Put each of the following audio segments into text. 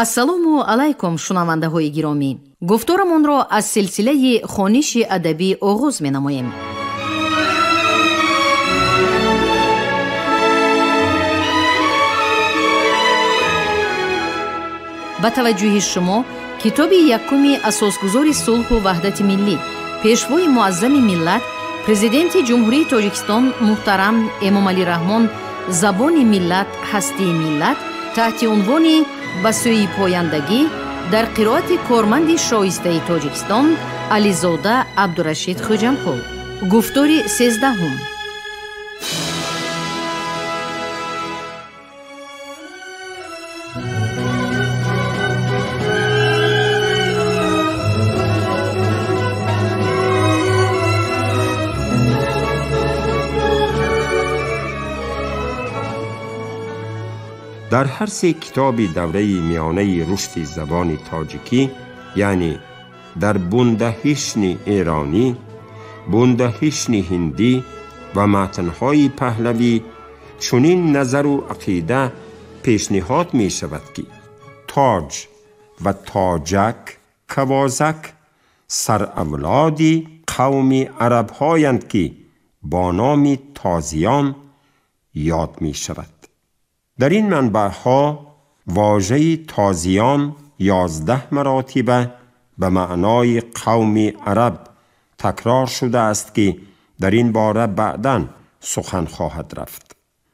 Ассалому алайкум, шунавандаҳои гиромӣ. Гуфторамонро аз силсилаи хониши адабӣ оғоз менамоем. Ба таваҷҷӯҳи шумо китоби якуми асосгузори сулҳу ваҳдати миллӣ, пешвои муаззами миллат, президенти Ҷумҳурии Тоҷикистон муҳтарам Эмомалӣ Раҳмон «Забони миллат, ҳастии миллат» таҳти унвони «Ба сӯи пояндагӣ» дар қироати корманди шоистаи Тоҷикистон Ализода Абдурашид Хӯҷамқул. Гуфтори 13. Дар ҳар се китоби давраи миёнаи рушди забони тоҷикӣ, яъне дар Бундаҳишни эронӣ, Бундаҳишни ҳиндӣ ва матнҳои паҳлавӣ чунин назару ақида пешниҳод мешавад, ки тоҷ ва тоҷак кавозак саравлоди қавми арабҳоянд, ки бо номи тозиён ёд мешавад. Дар ин манбаъҳо вожаи тозиён 11 маротиба ба маънои қавми араб такрор шудааст, ки дар ин бора баъдан сухан хоҳад рафт.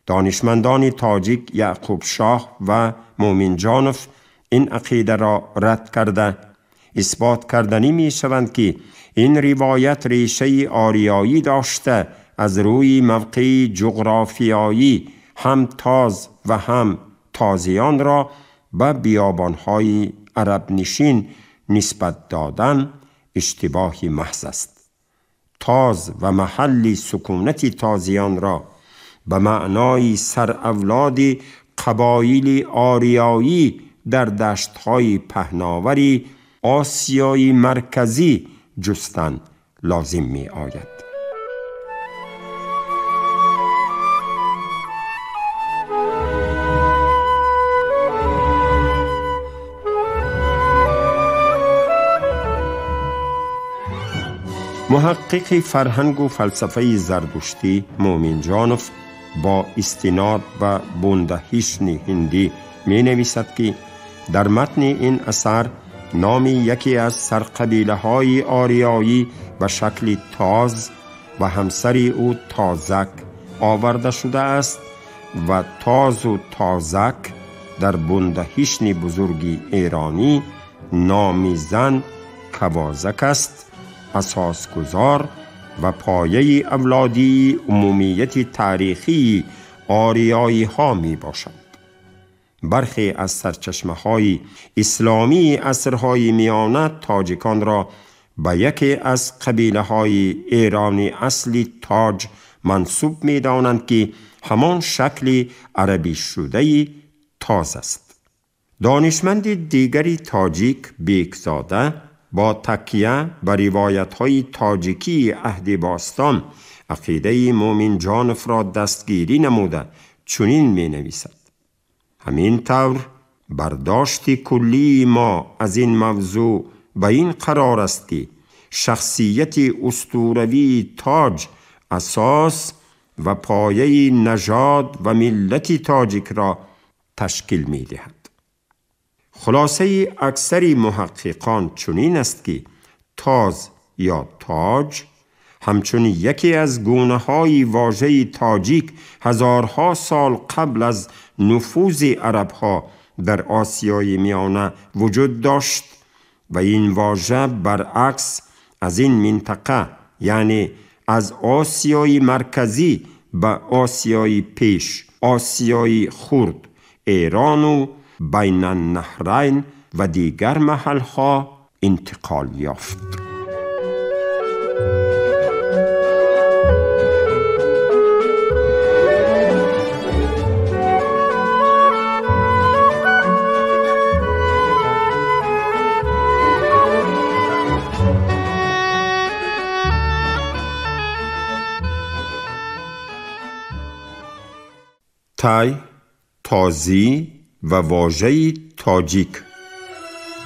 Донишмандони тоҷик Яъқуб Шоҳ ва Мӯминҷонов ин ақидаро рад карда, исбот карданӣ мешаванд, ки ин ривоят решаи ориёӣ дошта, аз рӯи мавқеи ҷуғрофиёӣ ҳам тоз ва ҳам тозиёнро ба биёбонҳои арабнишин нисбат додан иштибоҳи маҳз аст. Тоз ва маҳалли сукунати тозиёнро ба маънои саравлоди қабоили ориёӣ дар даштҳои паҳновари осиёи марказӣ ҷустан лозим меояд. Муҳаққиқи фарҳангу фалсафаи зардуштӣ Мӯминҷонов бо истинод ба Бундаҳишни ҳиндӣ менависад, ки дар матни ин асар номи яке аз сарқабилаҳои ориёӣ ба шакли тоз ва ҳамсари ӯ тозак оварда шудааст ва тозу тозак дар Бундаҳишни бузурги эронӣ номи зан кавозак аст, асосгузор ва пояи авлодии умумияти таърихии ориёиҳо мебошанд. Бархе аз сарчашмаҳои исломии асрҳои миёна тоҷиконро ба яке аз қабилаҳои эрони асли тоҷ мансуб медонанд, ки ҳамон шакли арабишудаи тоз аст. Донишманди дигари тоҷик Бекзода бо такя ба ривоятҳои тоҷикии аҳди бостон ақидаи Мӯминҷоновро дастгирӣ намуда чунин менависад: ҳамин тавр бардошти куллии мо аз ин мавзӯъ ба ин қарор аст, ки шахсияти устуравии тоҷ асос ва пояи нажод ва миллати тоҷикро ташкил медиҳад. Хулосаи аксари муҳаққиқон чунин аст, ки тоз ё тоҷ ҳамчун яке аз гунаҳои вожаи тоҷик ҳазорҳо сол қабл аз нуфузи арабҳо дар осиёи миёна вуҷуд дошт ва ин вожа баръакс аз ин минтақа, яъне аз осиёи марказӣ ба осиёи пеш, осиёи хурд, эрону байналнаҳрайн ва дигар маҳалҳо интиқол ёфт. тай، تازی و واژه‌ی تاجیک. Дар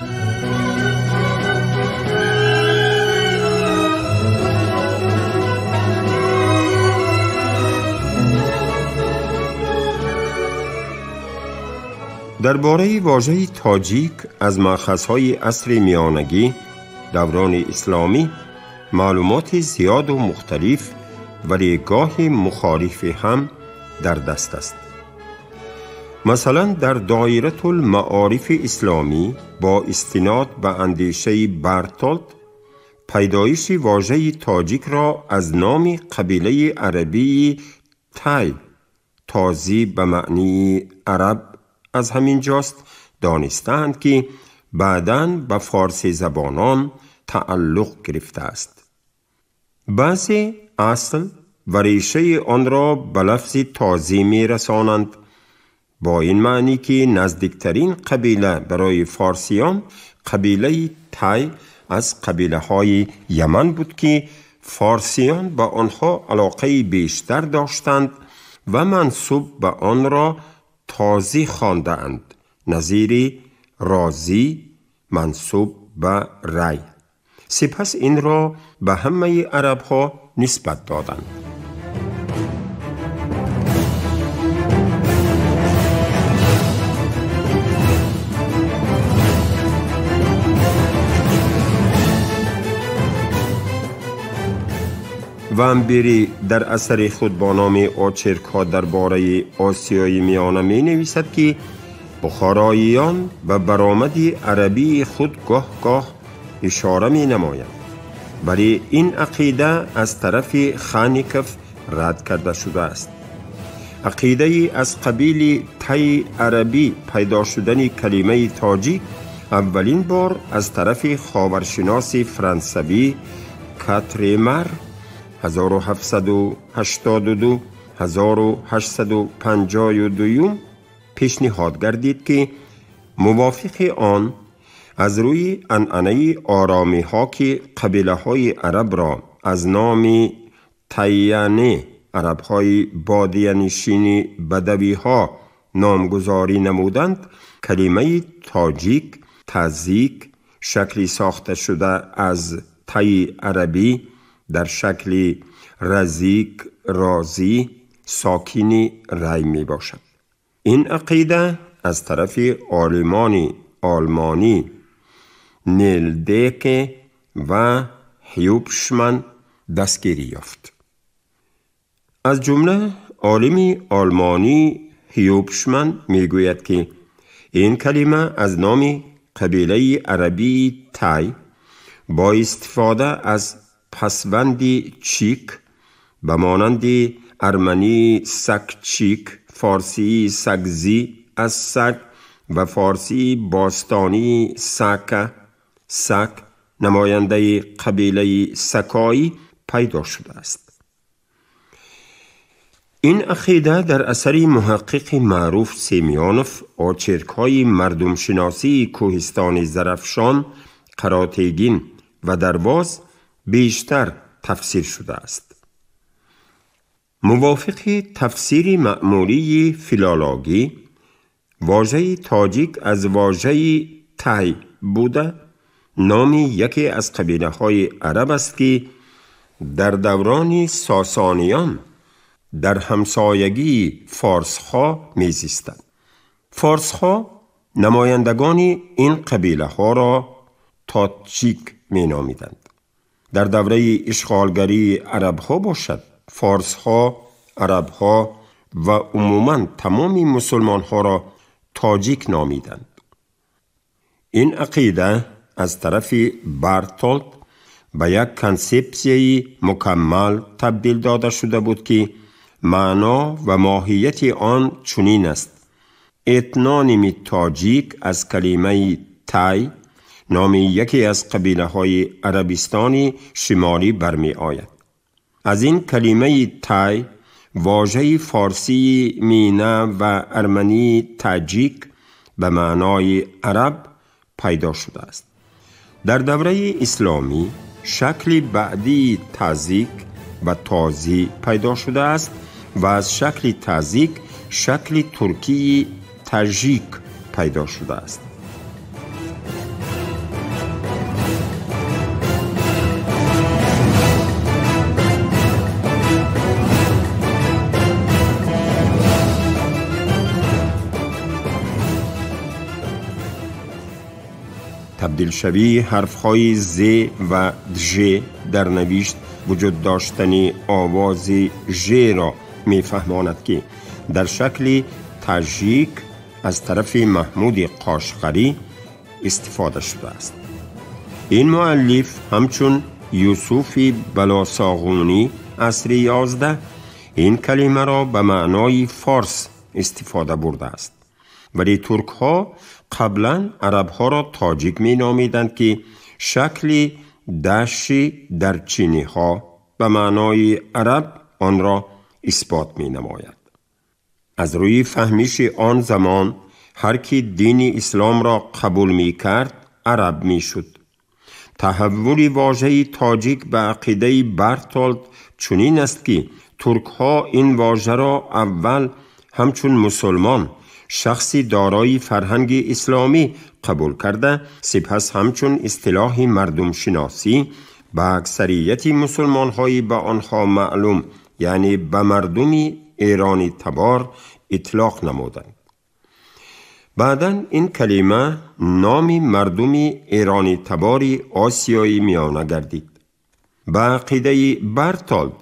бораи вожаи тоҷик аз маъхазҳои асри миёнагӣ, даврони исломӣ, маълумоти зиёду мухталиф, вале гоҳи мухолифе ҳам дар даст аст. Масалан, дар Доиратулмаорифи исломӣ бо истинод ба андешаи Бартолд пайдоиши вожаи тоҷикро аз номи қабилаи арабии тай, тозӣ ба маънии араб аз ҳамин ҷост, донистаанд, ки баъдан ба форсизабонон тааллуқ гирифтааст. Баъзе асл ва решаи онро ба лафзи тозӣ мерасонанд, бо ин маънӣ ки наздиктарин қабила барои форсиён қабилаи тай аз қабилаҳои яман буд, ки форсиён ба онҳо алоқаи бештар доштанд ва мансуб ба онро тозӣ хондаанд, назири розӣ мансуб ба рай. Сипас инро ба ҳамаи арабҳо нисбат доданд. Вамбери дар асари худ бо номи Очеркҳо дар бораи Осиёи Миёна менависад, ки бухороиён ба баромади арабии худ гоҳ-гоҳ ишора менамоянд, вале ин ақида аз тарафи Хаников рад карда шудааст. Ақидаи аз қабили таи арабӣ пайдо шудани калимаи тоҷик аввалин бор аз тарафи ховаршиноси франсавӣ Катремар 1782 1852 пешниҳод гардид, ки мувофиқи он аз рӯи анъанаи оромиҳо, ки қабилаҳои арабро аз номи тайяне, арабҳои бодиянишини бадавиҳо, номгузорӣ намуданд, калимаи тоҷик, тазик, шакли сохта шуда аз таи арабӣ дар шакли разик, розӣ, сокини рай мебошад. Ин ақида аз тарафи олимони олмонӣ Нелдеке ва Ҳюбшман дастгирӣ ёфт. Аз ҷумла олими олмонӣ Ҳюбшман мегӯяд, ки ин калима аз номи қабилаи арабии тай бо истифода аз пасванди чик, ба монанди армании сакчик, форсии сагзӣ аз саг ва форсии бостонии сака, сак, намояндаи қабилаи сакоӣ, пайдо шудааст. Ин ақида дар асари муҳаққиқи маъруф Семёнов Очеркҳои мардумшиносии кӯҳистони Зарафшон, Қаротегин ва Дарвоз бештар тафсир шудааст. Мувофиқи тафсири маъмулии филологӣ, вожаи тоҷик аз вожаи тай буда, номи яке аз қабилаҳои араб аст, ки дар даврони сосониён дар ҳамсоягии форсҳо мезистанд. Форсҳо намояндагони ин қабилаҳоро тотчик меномиданд. Дар давраи ишғолгарии арабҳо бошад, форсҳо, арабҳо ва умуман тамоми мусулмонҳоро тоҷик номиданд. Ин ақида аз тарафи Бартолд ба як консепсияи мукаммал табдил дода шуда буд, ки маъно ва моҳияти он чунин аст: этноними тоҷик аз калимаи тай, номи яке аз қабилаҳои арабистони шимолӣ, бармеояд. Аз ин калимаи тай вожаи форсии мина ва армании таҷик ба маънои араб пайдо шудааст. Дар давраи исломӣ шакли баъдии тазик ва тозӣ пайдо шудааст ва аз шакли тазик шакли туркии тажик пайдо шудааст. Табдилшавии ҳарфҳои з ва ж дар навишт вуҷуд доштани овози ж-ро мефаҳмонад, ки дар шакли тажик аз тарафи Маҳмуди Қошғарӣ истифода шудааст. Ин муаллиф ҳамчун Юсуфи Балосоғунӣ асри 11 ин калимаро ба маънои форс истифода бурдааст. Вале туркҳо қаблан арабҳоро тоҷик меномиданд, ки шакли даши дар чиниҳо ба маънои араб онро исбот менамояд. Аз рӯи фаҳмиши он замон ҳар ки дини исломро қабул мекард, араб мешуд. Таҳаввули вожаи тоҷик ба ақидаи Бартолд чунин аст, ки туркҳо ин вожаро аввал ҳамчун мусулмон, шахси дорои фарҳанги исломӣ қабул карда, сипас ҳамчун истилоҳи мардумшиносӣ ба аксарияти мусулмонҳои ба онҳо маълум, яъне ба мардуми эронӣ табор итлоқ намуданд. Баъдан ин калима номи мардуми эронӣ табори Осиёи Миёна гардид. Ба ақидаи Бартолд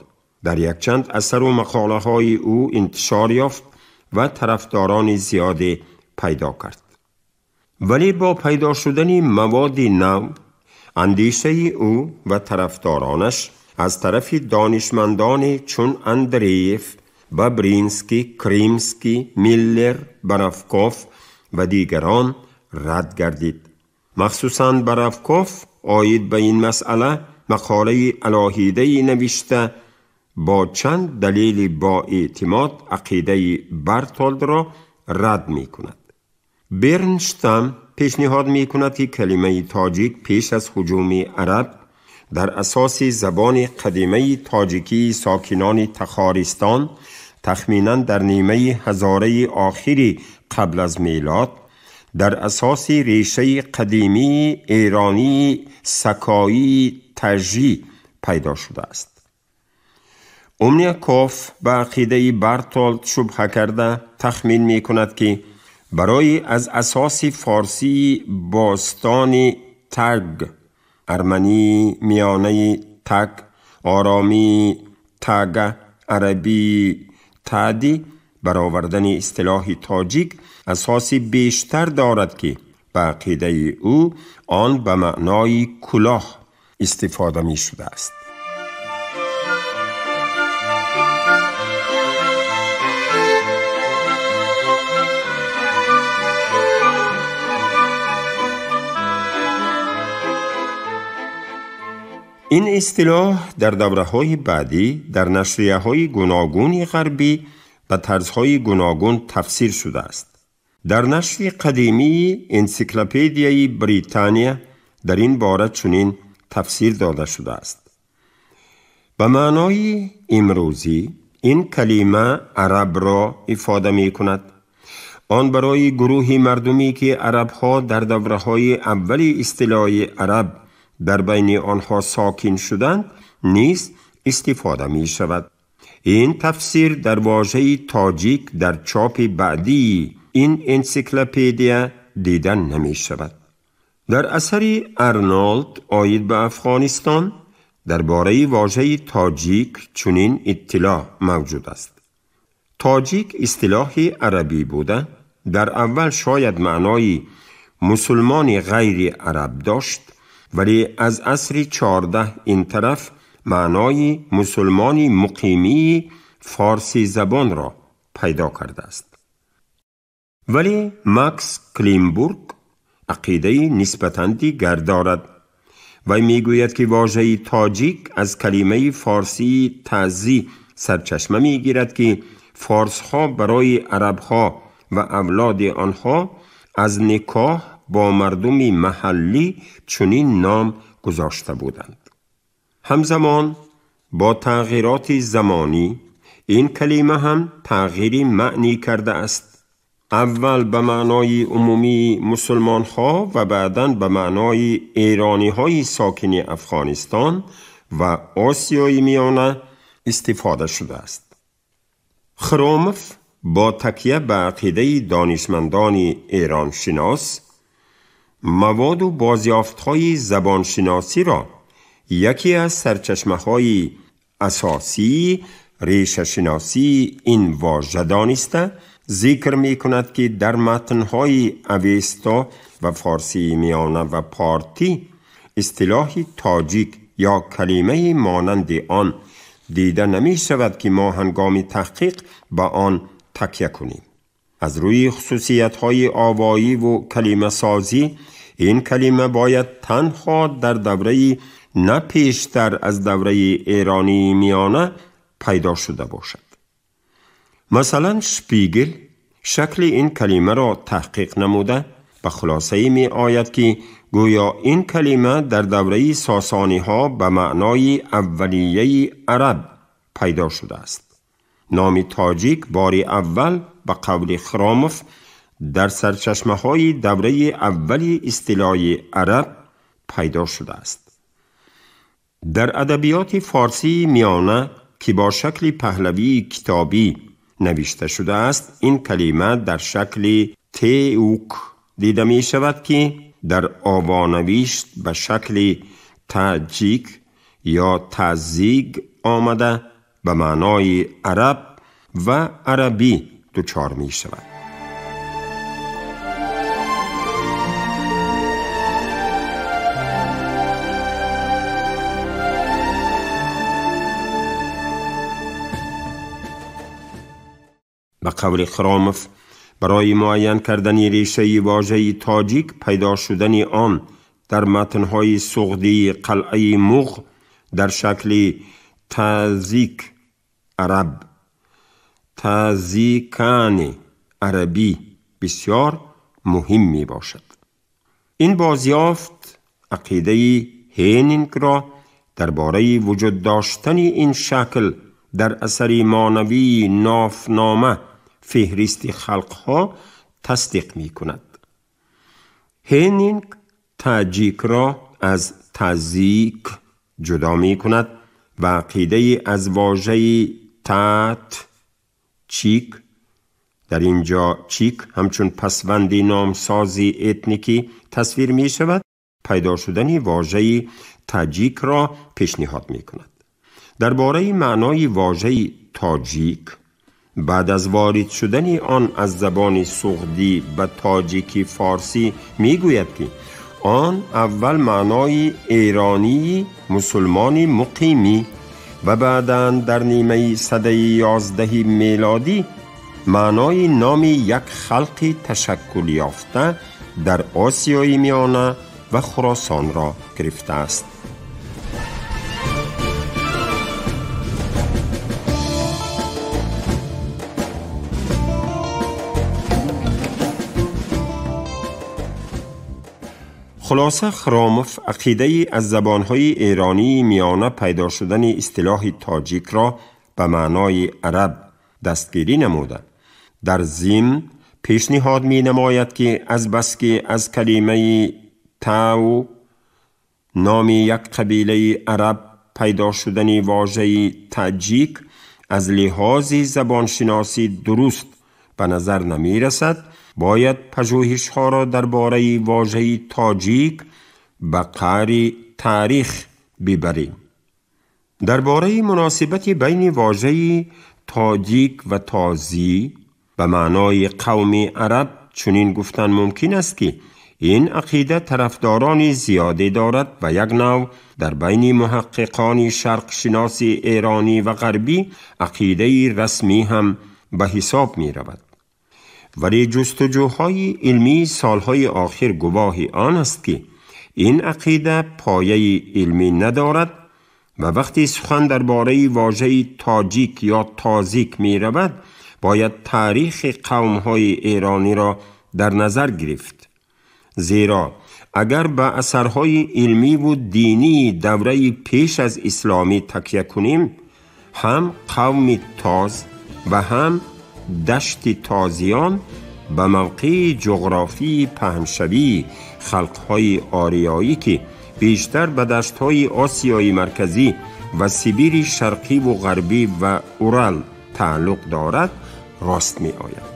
дар якчанд асару мақолаҳои ӯ интишор ёфт ва тарафдорони зиёде пайдо кард. Вале бо пайдо шудани маводи нав, андешаи ӯ ва тарафдоронаш аз тарафи донишмандоне чун Андреев, Бобринский, Кримский, Миллер, Боровков ва дигарон рад гардид. Махсусан Боровков оид ба ин масъала мақолаи алоҳидае навишта бо чанд далели боэътимод ақидаи Бартолдро рад мекунад. Бернштам пешниҳод мекунад, ки калимаи тоҷик пеш аз ҳуҷуми араб дар асоси забони қадимаи тоҷикии сокинони Тахористон тахминан дар нимаи ҳазораи охири қабл аз мелод дар асоси решаи қадимии эронии сакоии тажӣ пайдо шудааст. Умняков ба ақидаи Бартолд шубҳа карда тахмин мекунад, ки барои аз асоси форсии бостони таг, армании миёнаи таг, оромии тага, арабии тади баровардани истилоҳи тоҷик асоси бештар дорад, ки ба ақидаи ӯ он ба маънои кулоҳ истифода мешудааст. Ин истилоҳ дар давраҳои баъдӣ дар нашрияҳои гуногуни ғарбӣ ба тарзҳои гуногун тафсир шудааст. Дар нашри қадимии энсиклопедияи Британия дар ин бора чунин тафсир дода шудааст. Ба маънои имрӯзӣ ин калима арабро ифода мекунад. Он барои гурӯҳи мардумӣ, ки арабҳо дар давраҳои аввали истилои араб дар байни онҳо сокин шуданд, низ истифода мешавад. Ин тафсир дар вожаи тоҷик дар чопи баъдии ин энсиклопедия дида намешавад. Дар асари Арнолд оид ба Афғонистон дар бораи вожаи тоҷик чунин иттилоъ мавҷуд аст. Тоҷик истилоҳи арабӣ буда, дар аввал шояд маънои мусулмони ғайри араб дошт, вале аз асри 14 ин тараф маънои мусулмони муқимии форси забонро пайдо кардааст. Вале Макс Климбург ақидаи нисбатан дигар дорад. Вай мегӯяд, ки вожаи тоҷик аз калимаи форсии тазӣ сарчашма мегирад, ки форсҳо барои арабҳо ва авлоди онҳо аз никоҳ бо мардуми маҳаллӣ чунин ном гузошта буданд. Ҳамзамон бо тағйироти замонӣ ин калима ҳам тағйири маънӣ кардааст. Аввал ба маънои умумии мусулмонҳо ва баъдан ба маънои эрониҳои сокини Афғонистон ва Осиёи Миёна истифода шудааст. Хромов бо такя ба ақидаи донишмандони эроншинос مواد و بازیافت‌های زبانشناسی را یکی از سرچشمه‌های اساسی ریشه‌شناسی این واژه دانسته ذکر می‌کند که در متن‌های اوستا و فارسی میانه و پارتی اصطلاح تاجیک یا کلمه مانند آن دیده نمی شود که ما هنگام تحقیق به آن تکیه کنیم. از روی خصوصیت‌های آوایی و کلمه سازی این کلمه باید تنها در دوره نه پیشتر از دوره ایرانی میانه پیدا شده باشد. مثلا شپیگل شکل این کلمه را تحقیق نموده به خلاصه می آید که گویا این کلمه در دوره ساسانی ها به معنای اولیه عرب پیدا شده است. نام تاجیک بار اول به قول خراموف در سرچشمه های دوره اولی اصطلاح عرب پیدا شده است. در ادبیات فارسی میانه که با شکل پهلوی کتابی نوشته شده است، این کلمه در شکل تیوک دیده می شود که در آوانویشت به شکل تاجیک یا تازیگ آمده به معنای عرب و عربی دچار می شود. به قول خراموف برای معین کردن ریشه واژه تاجیک پیدا شدن آن در متن‌های سغدی قلعه مغ در شکل تازیک عرب، تازیکان عربی بسیار مهم می باشد. این بازیافت عقیده هینینگ را درباره وجود داشتن این شکل در اثر مانوی نافنامه فهرست خلقها تصدیق می کند. هینینگ تاجیک را از تازیک جدا می کند و عقیده از واژه تات چیک، در اینجا چیک همچون پسوند نامسازی اتنیکی تصویر می شود، پیدا شدن واژه تاجیک را پیشنهاد می کند. درباره معنای واژه تاجیک بعد از وارد شدن آن از زبان سغدی به تاجیکی فارسی می گوید که آن اول معنای ایرانی مسلمان مقیمی و بعداً در نیمه سده 11 میلادی معنای نام یک خلق تشکل یافته در آسیای میانه و خراسان را گرفته است. خلاصه خراموف عقیده از زبانهای ایرانی میانه پیدا شدن اصطلاح تاجیک را به معنای عرب دستگیری نموده. در ضمن پیشنهاد می نماید که از بس که از کلمه تاو نام یک قبیله عرب پیدا شدن واژه تاجیک از لحاظ زبانشناسی درست به نظر نمی رسد، باید پژوهش‌ها را درباره واژه تاجیک به قعر تاریخ ببریم. درباره مناسبت بین واژه تاجیک و تازی به معنای قوم عرب چنین گفتن ممکن است که این عقیده طرفداران زیادی دارد و یک نوع در بین محققان شرق شناس ایرانی و غربی عقیده رسمی هم به حساب می رود. ولی جستجوهای علمی سالهای آخر گواه آن است که این عقیده پایه علمی ندارد و وقتی سخن درباره واژه تاجیک یا تازیک می رود باید تاریخ قومهای ایرانی را در نظر گرفت، زیرا اگر به اثرهای علمی و دینی دوره پیش از اسلامی تکیه کنیم، هم قوم تاز و هم دشت تازیان به موقع جغرافی پهنشوی خلقهای آریایی که بیشتر به دشت‌های آسیای مرکزی و سیبیر شرقی و غربی و اورال تعلق دارد راست می آید.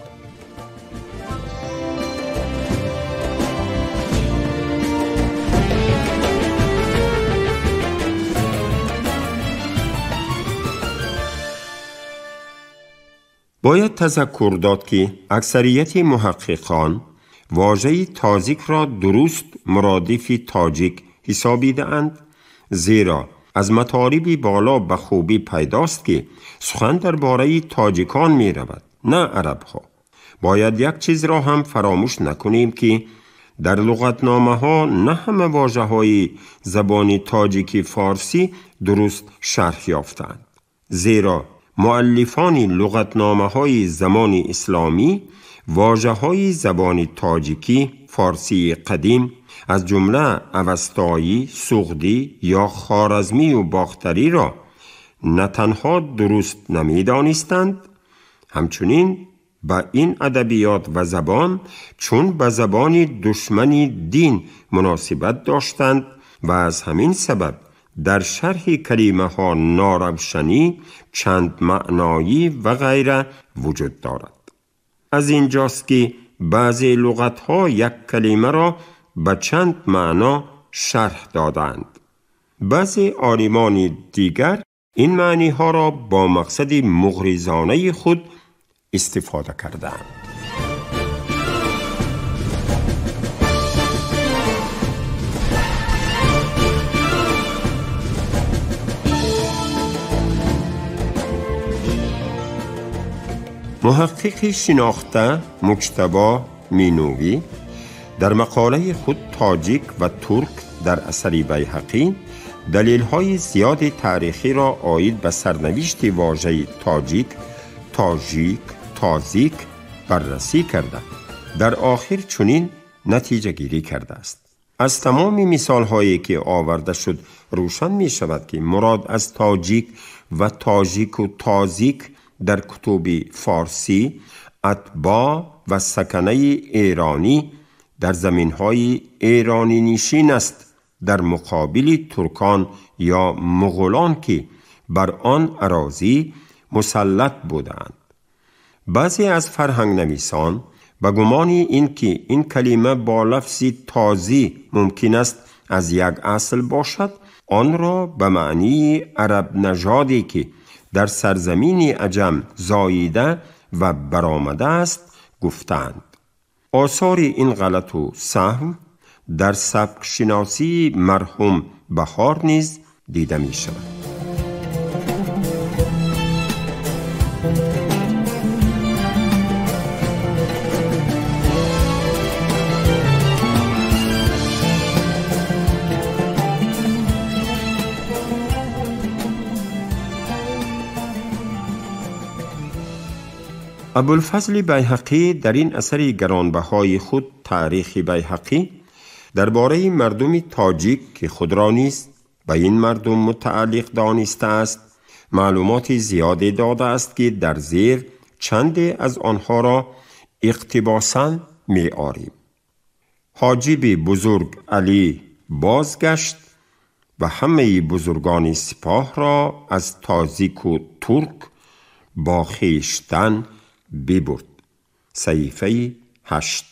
Бояд тазаккур дод, ки аксарияти муҳаққиқон واژه تازیک را درست مرادف تاجیک حسابیده‌اند، زیرا از مطالب بالا به خوبی پیداست که سخن درباره تاجیکان می رود، نه عربها. باید یک چیز را هم فراموش نکنیم که در لغتنامه ها نه همه واژه های زبان تاجیکی فارسی درست شرح یافتند، زیرا مؤلفان لغتنامه های زمان اسلامی واژه های زبان تاجیکی فارسی قدیم از جمله اوستایی، سغدی یا خوارزمی و باختری را نه تنها درست نمیدانستند، همچنین به این ادبیات و زبان چون به زبان دشمن دین مناسبت داشتند و از همین سبب در شرح کلمه ها ناروشنی، چند معنایی و غیره وجود دارد. از اینجاست که بعضی لغت ها یک کلمه را به چند معنا شرح دادند. بعضی عالمان دیگر این معنی ها را با مقصد مغرضانه خود استفاده کردند. محقق شناخته مجتبی مینوی در مقاله خود تاجیک و ترک در اثر بیهقی دلیل‌های زیاد تاریخی را عاید به سرنوشت واژه تاجیک، تاژیک، تازیک بررسی کرده. در آخر چنین نتیجه گیری کرده است. از تمام مثال هایی که آورده شد روشن می شود که مراد از تاجیک و تاژیک و تازیک در کتب فارسی اتباع و سکنه ایرانی در زمین‌های ایرانی نشین است، در مقابل ترکان یا مغولان که بر آن اراضی مسلط بودند. بعضی از فرهنگ نویسان به گمان این که این کلمه با لفظ تازی ممکن است از یک اصل باشد، آن را به معنی عرب نژادی که در سرزمین عجم زاییده و برآمده است گفتند. آثار این غلط و سهو در سبک شناسی مرحوم بهار نیز دیده می شود. ابوالفضل بیهقی در این اثر گرانبهای خود تاریخ بیهقی درباره مردم تاجیک که خود را نیز به این مردم متعلق دانسته است معلومات زیادی داده است که در زیر چند از آنها را اقتباساً می آریم. حاجب بزرگ علی بازگشت و همه بزرگان سپاه را از تازیک و ترک با خویشتن ببرد. صحیفه 8.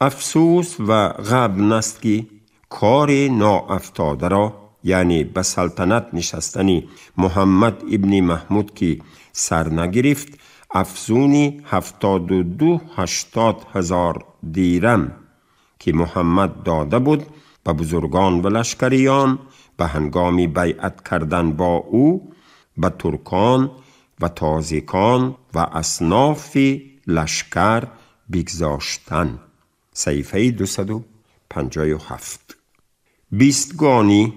افسوس و غبن است که کار ناافتاده را، یعنی به سلطنت نشستن محمد ابن محمود که سر نگرفت، افزون 72-80 هزار دیرم که محمد داده بود به بزرگان و لشکریان به هنگام بیعت کردن با او، به ترکان و تازیکان و اصناف لشکر بگذاشتن. صحیفه 257. 20 گانی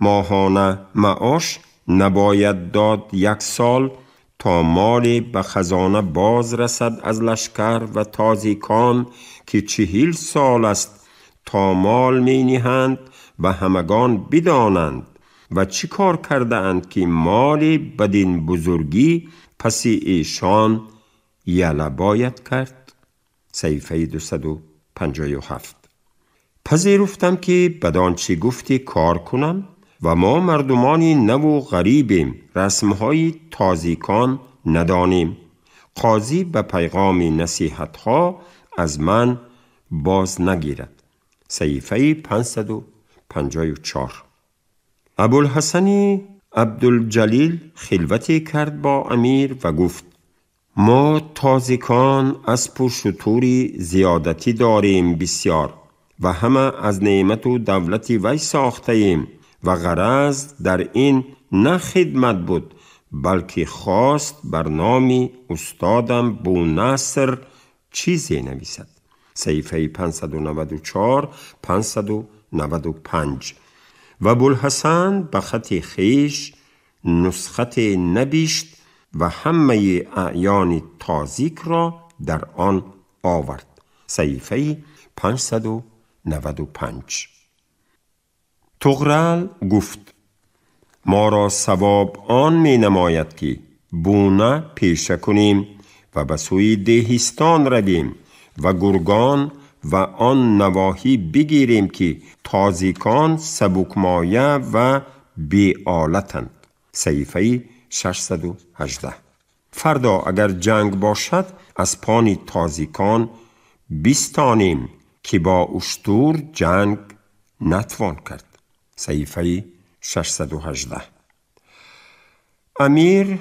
ماهانه معاش نباید داد یک سال تا مال به خزانه باز رسد از لشکر و تازیکان که 40 سال است تا مال می نهند و همگان بدانند و چی کار کرده اند که مال بدین بزرگی پس ایشان یله باید کرد. صحیفه 257. پذیرفتم که بدان چی گفتی کار کنم و ما مردمانی نو و غریبیم، رسمهای تازیکان ندانیم. قاضی به پیغام نصیحتها از من باز نگیرد. صحیفه 554. ابوالحسن عبدالجلیل خلوتی کرد با امیر و گفت ما تازیکان اسب و شتوری زیادتی داریم بسیار و همه از نعمت و دولت وی ساخته ایم و غرض در این نه خدمت بود، بلکه خواست بر نام استادم بونصر چیزی نویسد. صحیفه 594 595. و بوالحسن به خط خویش نسخت نبیشت و همه اعیان تازیک را در آن آورد. صحیفه 595. طغرل گفت: ما را ثواب آن می نماید که بونه پیشه کنیم و به سوی دهستان رویم و گرگان و آن نواحی بگیریم که تازیکان سبکمایه و بی‌آلتند. صحیفه 618. فردا اگر جنگ باشد از پانی تازیکان بستانیم که با اشتور جنگ نتوان کرد. صحیفه 618. امیر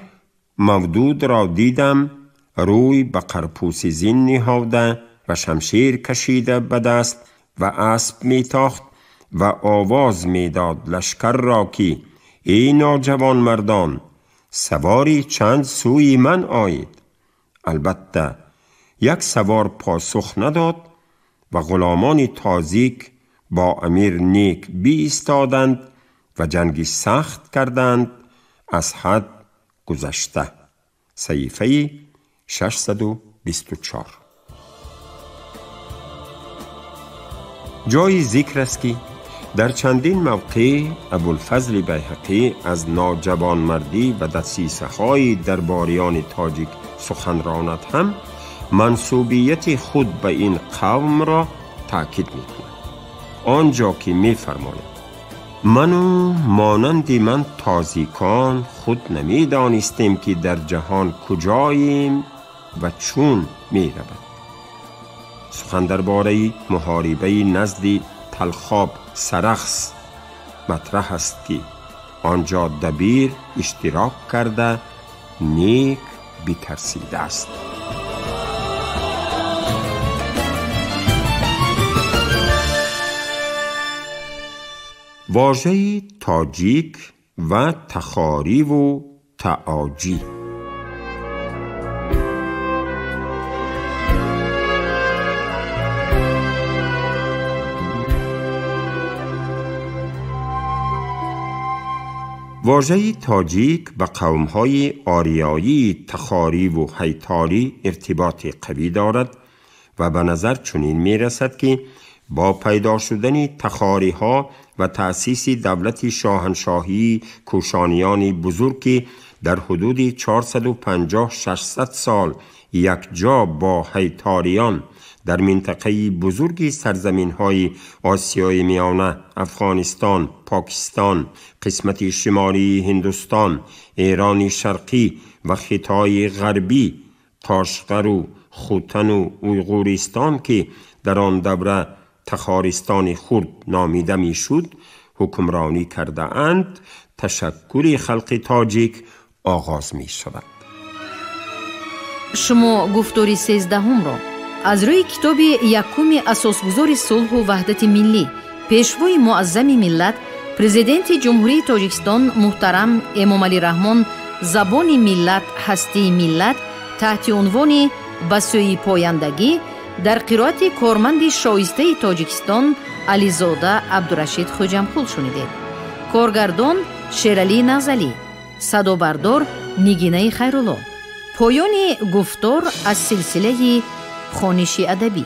مودود را دیدم روی به قرپوس زین نهاده و شمشیر کشیده به دست و اسب می تاخت و آواز می داد لشکر را که ای ناجوان مردان، سواری چند سوی من آیید. البته یک سوار پاسخ نداد و غلامان تازیک با امیر نیک بایستادند و جنگی سخت کردند از حد گذشته. صحیفه 624. جای ذکر است که در چندین موقع ابوالفضل بیهقی از ناجوانمردی و دسیسه‌های درباریان تاجیک سخن راند، هم منسوبیت خود به این قوم را تاکید می‌کند. آنجا که می‌فرماید: من و مانند من تازیکان خود نمی‌دانستیم که در جهان کجاییم و چون می‌رود. سخن درباره محاربه نزد تلخاب سرخس مطرح است که آنجا دبیر اشتراک کرده نیک بترسیده است. واژه تاجیک و تخاری و تعاجی. واژه تاجیک به قوم‌های آریایی تخاری و هیتاری ارتباط قوی دارد و به نظر چنین می‌رسد که با پیدا شدن تخاری‌ها و تأسیس دولت شاهنشاهی کوشانیان بزرگ که در حدود 450-600 سال یک جا با هیتاریان در منطقه بزرگ سرزمین‌های آسیای میانه، افغانستان، پاکستان، قسمت شمالی هندوستان، ایران شرقی و خطای غربی، قاشقر و خوتن و اویغورستان که در آن دوره تخارستان خرد نامیده میشد، حکمرانی کرده اند، تشکل خلق تاجیک آغاز می شود. شما گفتاری 13 را از روی کتاب یکم اساسگزار صلح و وحدت ملی، پیشوای معظم ملت، پرزیدنت جمهوری تاجیکستان محترم امامعلی رحمان، زبان ملت، هستی ملت، تحت عنوان به سوی پایندگی در قرائت کارمند شایسته تاجیکستان علیزاده عبدالرشید خوجامقул شنیدید. کارگردان شیرالی نظری، صدابردار نگینه خیرالله. پایان گفتار از سلسله خوانش ادبی.